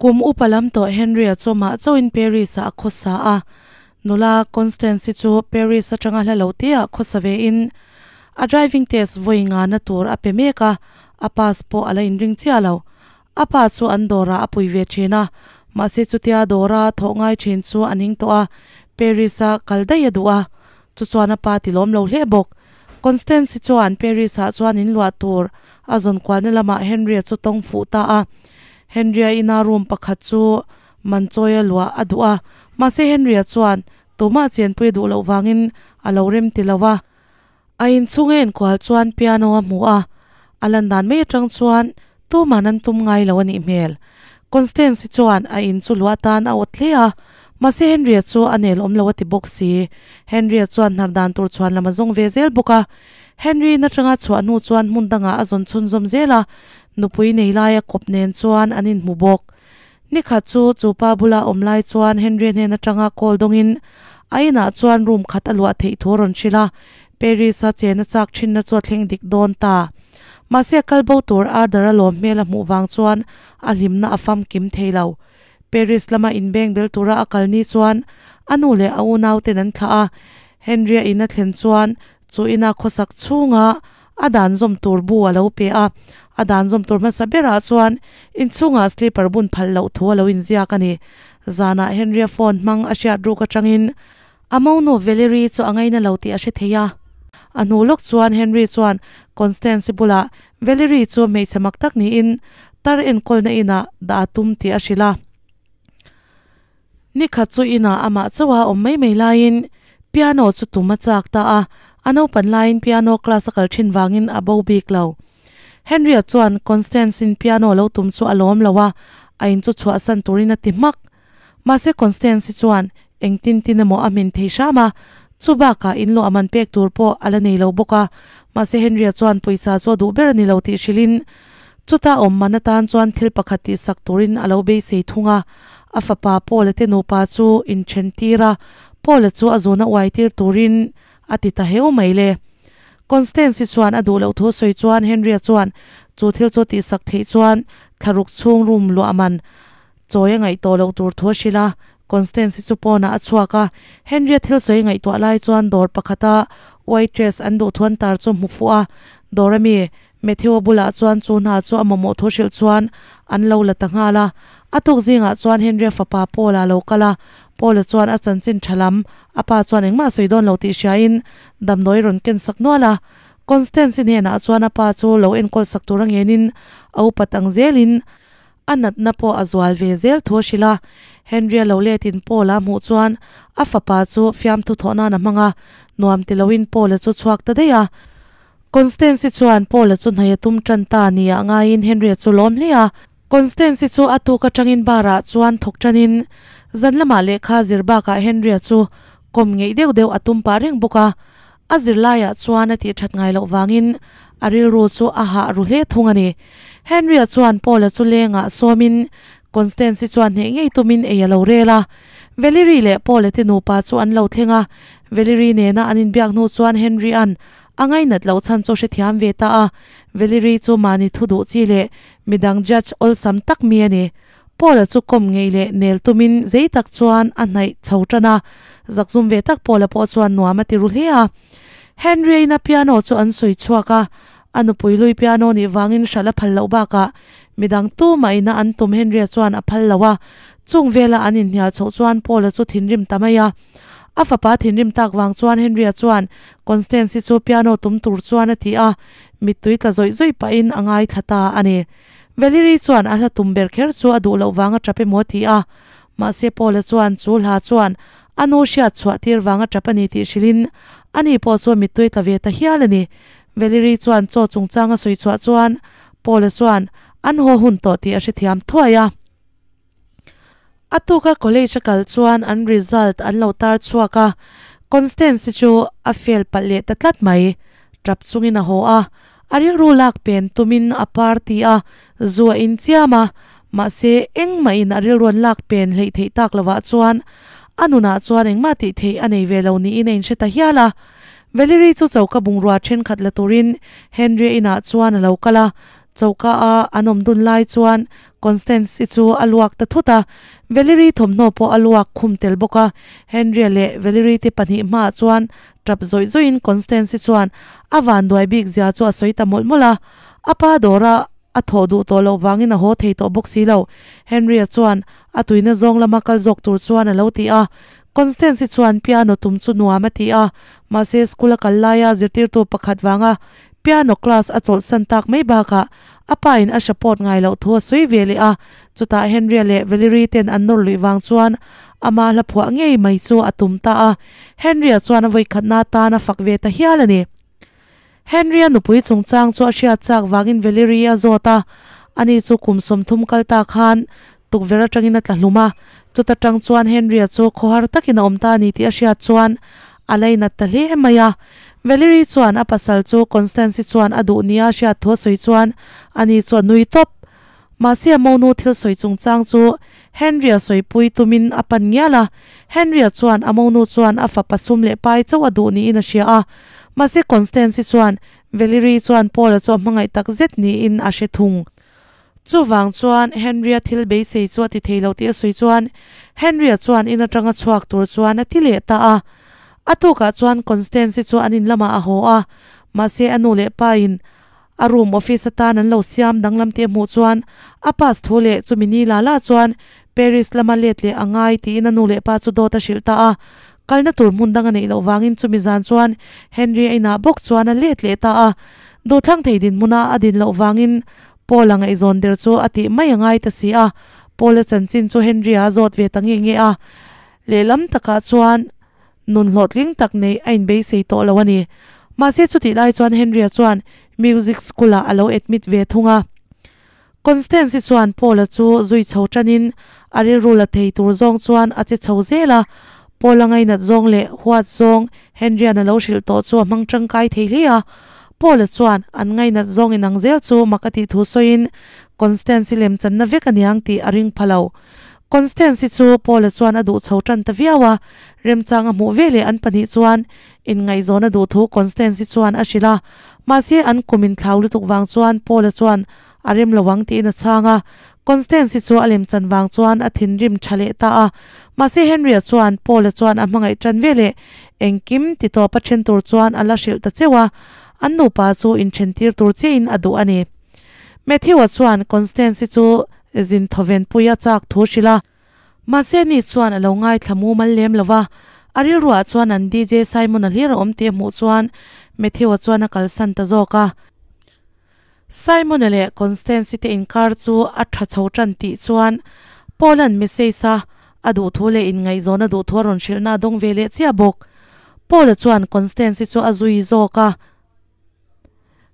Kum upa lam tawh Henry-a chu amah chauhin Paris-ah a khawsa a. Nula Constance-i chu Paris atanga hla lo teah khawsa vein a driving test vawi ngana tur a pe mek a, a pass pawh a la inring chiah lo. A pa chu an dawrah a pui ve thin a, mahse chutia dawra thawh ngai thin chu a ning tawh a, Paris-a kal daih a duh a, chu chuan a pa ti lawm lo hle bawk. Constance-i chuan Paris-ah chuan in luah tur a zawn kualna lamah Henry-a chu tawng fuh ta a. Henry-a ina room pakhat chu man chawi a luah a duh a, mahse Henry-a chuan tumah chenpui a duh loh vangin a lo rem ti lo a. A inchhung a enkual chuan piano a hmu a, a lan dan mai atang chuan tuman an tum ngai lo a nih hmel. Constance-i chuan a in chu luah atan a awt hle a, mahse Henry-a chu a nel awm lo a ti bawk si. Henry-a chuan hnar dan tur chhuan lam a zawng ve zel bawk a. Henry-in atanga chhuah hnu chuan hmun dangah a zawn chhunzawm zel a, nupui nei laia kawp nen chuan an inhmu bawk. Nikhat chu chu pa bula awm lai chuan Henry hnen atanga call dawngin a inah chuan room khat a luah theih thu a rawn hrilh a, Paris-a chena chak thinna chu a thleng dik dawn ta. Mahse a kal bo tur Arthur a lawm hmel a hmuh vang chuan a hlimna a famkim thei lo. Paris lama inbeng bel tura a kal ni chuan a nu leh a unauten an thlah a, Henry-a in a thlen chuan chu ina khawsak chhunga A dan zawm tur bu a lo pe a, a dan zawm tur hmasa berah chuan inchhungah slipper bun phal loh thu a lo inziak a ni. Zanah Henry-a phone hmang a hriat ruk atangin a monu Valerie chu a ngaina lo tih a hre thei a. A hnu lawk chuan Henry chuan Constance-i bulah Valerie chu hmeichhe mak tak niin tar enkawlna inah dah a tum tih a hrilh a. Nikhat chu inah amah chauha awm mai mai laiin piano chu tum a chak ta a, a naupan laiin piano class a kal thin vangin a bo bik lo. Henry-a chuan Constance-in piano lo tum chu a lawm lo a, a in chu chhuahsan turin a ti hmak. Mahse Constance-i chuan engtin tin emaw a hmin thei hram a, chu bakah in luah man pek tur pawh a la nei lo bawk a, mahse Henry-a chuan pawisa chu a duh ber a ni lo tih hrilhin Chuta awm man atan chuan thil pakhat tihsak turin a lo beisei thung a, a fapa Paula te nupa chu inthen tir a, Paula chu a zuna uai tir turin a ti ta heu mai le. Constance-i chuan a duh loh thu sawi chuan Henry-a chuan chu thil chu tihsak theih chuan thlaruk chhung room luah man chawi a ngaih tawh loh tur thu a hrilh a, Constance-i chu pawnah a chhuak a, Henry-a thil sawi ngaihtuah lai chuan dawr pakhata waitress an duh thu an tar chu hmu fuh a, dawr ami Matthew-a bulah chuan chu hna chu a mamawh thu hrilh chuan an lo la ta nghal a. A tuk zingah chuan Henry-a fapa Paul-a a lo kal a, Paul-a chuan a chanchin tha lam, a pa chuan engmah a sawi dawn lo tih hriain damdawi rawn ken sak nual a. Constance-i hnenah chuan a pa chu lo enkawl sak tur a ngenin a upat ang zelin a natna pawh a zual ve zel thu a hrilh a. Henry-a lo letin Paul-a hmuh chuan a fapa chu fiamthu thawh nan a hmang a, nuam ti loin Paul-a chu chhuak ta daih a. Constance-i chuan Paul-a chu hnaih a tum tan ta nia ngaiin Henry-a chu lawm hle a. Constance-i chu a tuk atangin bar-ah chuan thawk tanin zan lamah lehkha zir bakah Henry-a chu kawm ngeih deuh deuh a tum pah reng bawk a. A zirlaiah chuan a tih that ngai loh vangin a rilru chu a hah ru hle thung a ni. Henry-a chuan Paul-a chu lengah sawmin Constance-i chuan hneh ngei tumin ei a lo rel a. Valerie leh Paul-a te nupa chu an lo thleng a. Valerie nena an inbiak hnu chuan Henry-a'n A ngainat loh chhan chu hrethiam ve ta a, Valerie chu mahni thu duh chi leh midang judge awlsam tak mi a ni. Paul-a chu kawm ngei leh nel tumin zei tak chuan a hnaih chho tan a, zakzum ve tak Paul-a pawh chuan nuam a ti ru hle a. Henry-a piano chu an sawi chhuak a, a nupui lui piano nih vangin hralh a phal loh bakah midang tumah ina an tum Henry-a chuan a phal lo a, chung vela an inhnial chhoh chuan Paul-a chu thinrim ta mai a. A fapa thinrim tak vang chuan Henry-a chuan Constance-i chu piano tum tur chuan a ti a, mittui tla zawih zawih pahin a ngaithla ta a ni. Valerie chuan a hla tum ber kher chu a duh loh vang a tap emaw a ti a, mahse Paul-a chuan chu hla chuan a nu hriat chhuah tir vang a tap a ni tih hrilhin ani pawh chu mittui tla ve ta hial a ni. Valerie chuan chaw chungchang a sawi chhuah chuan Paul-a chuan an haw hun tawh tih a hrethiam thuai a. A tuka college a kal chuan an result an lo tar chhuak a, Constance-i chu a fail palh leh ta tlat mai. Tap chungin a haw a, a rilru lak pen tumin a party a, zu a inchiam a, mahse engmahin a rilru an lak pen hleih theih tak lovah chuan a nunah chuan engmah tih theih a nei ve lo niin a inhre ta hial a. Valerie chu choka bungrua thenkhat la turin Henry-a inah chuan a lo kal a. Choka a an awm dun lai chuan Constance-i chu a luak ta thut a, Valerie thawmhnaw pawh a luak khum tel bawk a. Henry-a leh Valerie te pahnih hmaah chuan tap zawih zawihin Constance-i chuan a vanduai bik zia chu a sawi ta mawlh mawlh a. A pa dawra a thawh duh tawh loh vangin a haw thei tawh bawk si lo. Henry-a chuan a tuina zawng lama kal zawk tur chuan a lo ti a. Constance-i chuan piano tum chu nuam a ti a, mahse school a kal laia zirtirtu pakhat vanga piano class a chawlhsan tak mai bakah a pa in a support ngai loh thu a sawi ve leh a, chutah Henry-a leh Valerie ten an nawr luih vang chuan ama hla phuah ngei mai chu a tum ta a, Henry-a chuan a vawikhatna atan a fak ve ta hial a ni. Henry-a nupui chungchang chu a hriat chak vangin Valerie a zawt a, ani chu kum 30 kal ta khan tukverh atangin a tla hlum a, chuta tang chuan Henry-a chu khawhar takin a awm ta a ni tih a hriat chuan a lainat ta hle mai a. Valerie chuan a pasal chu Constance-i chuan a duh nia a hriat thu a sawi chuan ani chu a nui tawp. Mahse a monu thil sawi chungchang chu Henry-a sawipui tumin a pan ngial a, Henry-a chuan a monu chuan a fapa sum leh pai chauh a duh niin a hria a. Mahse Constance-i chuan Valerie chuan Paul-a chu a hmangaih tak zet niin a hre thung. Chuvang chuan Henry-a thil beisei chu a ti thei lo tih a sawi chuan Henry-a chuan in atanga chhuak tur chuan a ti leh ta a. A tukah chuan Constance-i chu an in lamah a haw a, mahse a nu leh pa in a room office atan an lo siam danglam tih a hmuh chuan a pass thu leh chumi ni la la chuan Paris lama let leh a ngai tiin a nu leh pa chu dawt a hrilh ta a. Kalna tur hmun dang a neih loh vangin chumi zan chuan Henry-a inah bawk chuan a let leh ta a. Duhthlang thei dinhmuna a din loh vangin Paul-a ngaihzawn der chu a tih mai a ngai ta si a. Paul-a chanchin chu Henry-a a zawt ve ta nge nge a. Lehlam takah chuan nun hlawhtling tak neih a inbeisei tawh lo a ni. Mahse chutih lai chuan Henry-a chuan music school-ah a lo admit ve thung a. Constance-i chuan Paul-a chu zui chho tanin a rilru la thei tur zawng chuan a che chho zel a. Paul-a ngainat zawng leh huat zawng Henry-a'n a lo hrilh tawh chu a hmang tangkai thei hle a. Paul-a chuan an ngainat zawng inang zel chu mak a tih thu sawiin Constance-i lemchanna vek a niang tih a ring pha lo. Constance-i chu Paul-a chuan a duh chho tan ta viau a, remchang a hmuh veleh an pahnih chuan inngaihzawn a duh thu Constance-i chuan a hrilh a. Mahse an kum inthlau lutuk vang chuan Paul-a chuan a rem lo ang tiin a chhang a. Constance-i chu a lemchan vang chuan a thinrim tha leh ta a. Mahse Henry-a chuan Paul-a chuan a hmangaih tan veleh engkim ti tawp a then tur chuan a la hrilh ta cheuh a, an nupa chu inthen tir tur chiahin a duh a ni. Matthew-a chuan Constance-i chu zin thawven pui a chak thu hrilh a. Mahse ni chuan a lo ngaithla mumal lem lo va, a rilruah chuan an DJ Simon-a hlir a awm tih a hmuh chuan Matthew-a chuan a kalsan ta zawk a. Simon-a leh Constance-i te inkar chu a tha chho tan tih chuan Paul-a'n message-a a duh thu leh inngaihzawn a duh thu a rawn hrilhna a dawng ve leh chiah bawk. Paul-a chuan Constance-i chu a zui zawk a.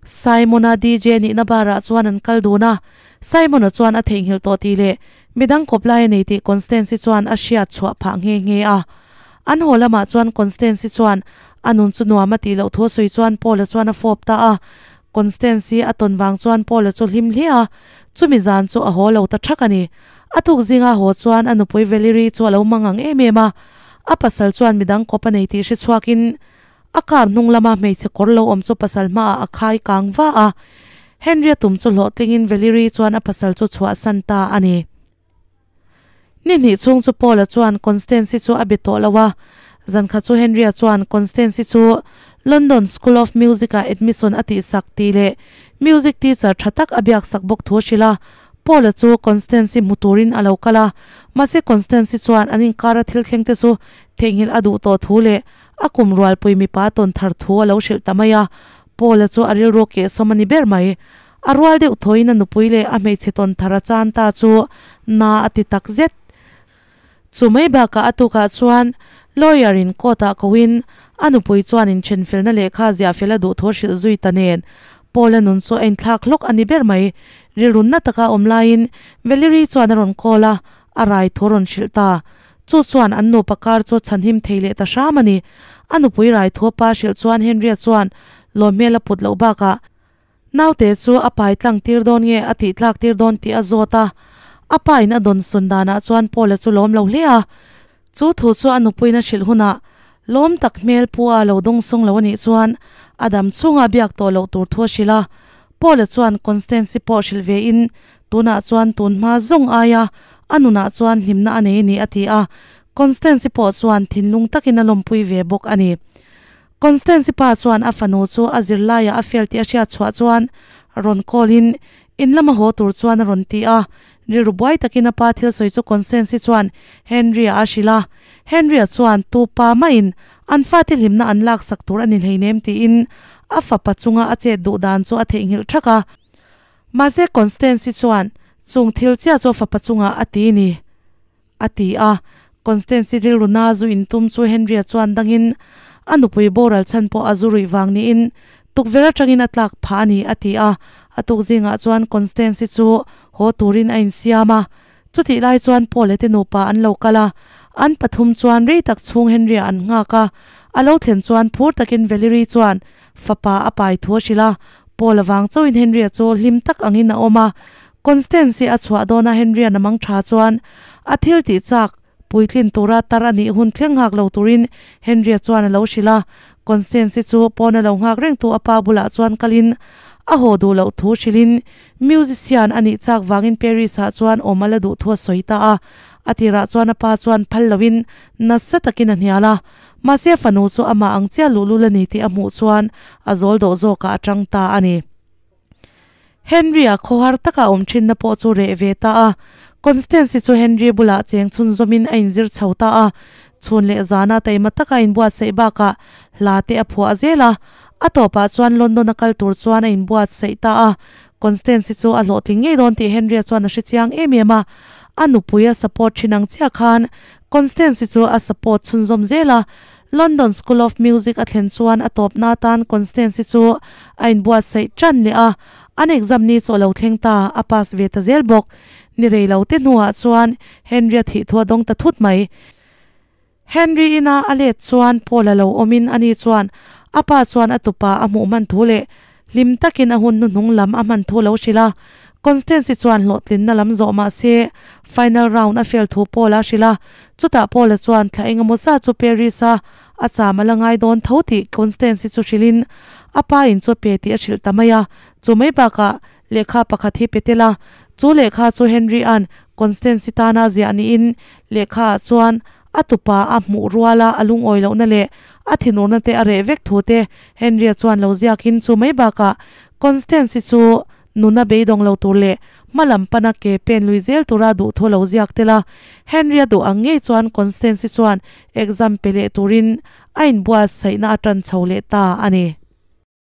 Simon-a DJ nihna bar-ah chuan an kal dun a, Simon-a chuan a theihnghilh tawh tih leh midang kawp lai a nei tih Constance-i chuan a hriat chhuah phah nghe nghe a. An haw lamah chuan Constance-i chuan a nun chu nuam a tih loh thu a sawi chuan Paul-a chuan a fawp ta a. Constance-i a tawn vang chuan Paul-a chu hlim hle a, chumi zan chu a haw lo ta thak a ni. A tuk zinga haw chuan a nupui Valerie chu a lo mang ang em em a, a pasal chuan midang kawp a nei tih hre chhuakin a car hnung lama hmeichhe kawr lo awm chu pasal hmaah a khai kang va a. Henry-a tum chu hlawhtlingin Valerie chuan a pasal chu chhuahsan ta a ni. Ni hnih chhung chu Paul-a chuan Constance-i chu a be tawh lo a. Zankhat chu Henry-a chuan Constance-i chu London School of Music-ah admission a tihsak tih leh music teacher tha tak a biaksak bawk thu a hrilh a. Paul-a chu Constance-i hmu turin a lo kal a, mahse Constance-i chuan an inkara thil thleng te chu theihnghilh a duh tawh thu leh a kum rualpui mipa tawn thar thu a lo hrilh ta mai a. Paul-a chu a rilru kehsawm a ni ber mai. A rual deuh thawiin a nupui leh a hmeichhe tawn thar a chan ta chu na a ti tak zet. Chu mai bakah a tukah chuan lawyer in court ah koin a nupui chuan inthen felna lehkha ziah fel a duh thu a hrilh zui ta nen Paul-a nun chu a inthlak hlawk a ni ber mai. Rilrunna taka awm laiin Valerie chuan a rawn call a, a rai thu a rawn hrilh ta. Chu chuan an nupa kar chu a chhanhim thei leh ta hram a ni. A nupui rai thu a pa hrilh chuan Henry-a chuan lawmhmel a put loh bakah Naute chu a pai tlang tir dawn nge a tih tlak tir dawn tih a zawt a, a pa in a dawn sun danah chuan Paul-a chu lawm lo hle a. Chu thu chu a nupuiin a hrilh hunah lawm tak hmel pu a lo dawng sung lo a nih chuan a dam chhunga biak tawh loh tur thu a hrilh a. Paul-a chuan Constance-i pawh hrilh ve in, tunah chuan tun hma zawng aia a nunah chuan hlimna a nei a ni a ti a, Constance-i pawh chuan thinlung takin a lawmpui ve bawk a ni. Constance-i pa chuan a fanu chu a zirlaiah a fel tih a hriat chhuah chuan rawn call in, in lama haw tur chuan a rawn ti a, rilru buai takin a pa thil sawi chu Constance-i chuan Henry-a a hrilh a, Henry-a chuan tu pa mahin an fate hlimna an laksak tur a ni hleinem tiin a fapa chunga a chet duh dan chu a theihnghilh thak a. Mahse Constance-i chuan chung thil chiah chu a fapa chungah a ti ni a ti a. Constance-i rilru na zu intum chu Henry-a chuan dangin a nupui boral chhan pawh a zu ruih vang niin tukverh atangin a tlak phah a ni a ti a. A tuk zingah chuan Constance-i chu haw turin a insiam a. Chutih lai chuan Paul-a te nupa an lo kal a, an pathum chuan rei tak chhung Henry-a an nghak a. A lo thlen chuan phur takin Valerie chuan fapa a pai thu a hrilh a, Paul-a vang chauhin Henry-a chu hlim tak angin a awm a. Constance-i a chhuah dawna Henry-a namang tha chuan a thil tih chak puitlin tura tar a nih hun thleng nghak lo turin Henry-a chuan a lo hrilh a. Constance-i chu pawna lo nghak reng tu a pa bulah chuan kalin a haw duh loh thu hrilhin Musician a nih chak vangin Paris-ah chuan awm a la duh thu a sawi ta a. A tirah chuan a pa chuan phal loin nasa takin a hnial a. Mahse fanu chu amah ang chiah luhlul a ni tih a hmuh chuan a zawl dawh zawkah a tang ta a ni. Henry-a khawhar taka awm thinna pawh chu reh ve ta a. Constance-i chu Henry bulah cheng chhunzawmin a inzir chho ta a. Chhun leh zana taima taka a inbuatsaih bakah hla te a phuah zel a. A tawpah chuan London a kal tur chuan a inbuatsaih ta a. Constance-i chu a hlawhtling ngei dawn tih Henry-a chuan a hre chiang em em a. A nupui a support thin ang chiah khan Constance-i chu a support chhunzawm zel a. London School of Music a thlen chuan a tawpna atan Constance-i chu a inbuatsaih tan leh a. An exam ni chu a lo thleng ta, a pass ve ta zel bawk. Ni rei lo te hnuah chuan Henry-a thih thu a dawng ta thut mai. Henry ina a let chuan Paul a lo awmin ani chuan a pa chuan a tupa a hmuh hman thu leh hlim takin a hun hnuhnung lam a hman thu lo hrilh a. Constance-i chuan hlawhtlinna lam zawh mah se final round a fail thu Paul a hrilh a. Chutah Paul-a chuan thla engemaw zat chu Paris-a a cham a la ngai dawn tho tih Constance-i chu hrilhin a pa in chu a pe tih a hrilh ta mai a. Chu mai bakah Lehkha pakhat hi pe tel a, chu lehkha chu Henry-a'n Constance-i tana ziah niin lehkhaah chuan a tupa a hmuh ruala a lungawi lohna leh a thinurna te a reh vek thu te Henry-a chuan lo ziakin chu mai bakah Constance-i chu nuna beidawng lo tur leh hma lam pana ke pen lui zel tura duh thu lo ziak tel a. Henry-a duh ang ngei chuan Constance-i chuan exam pe leh turin a inbuatsaihna a tan chho leh ta a ni.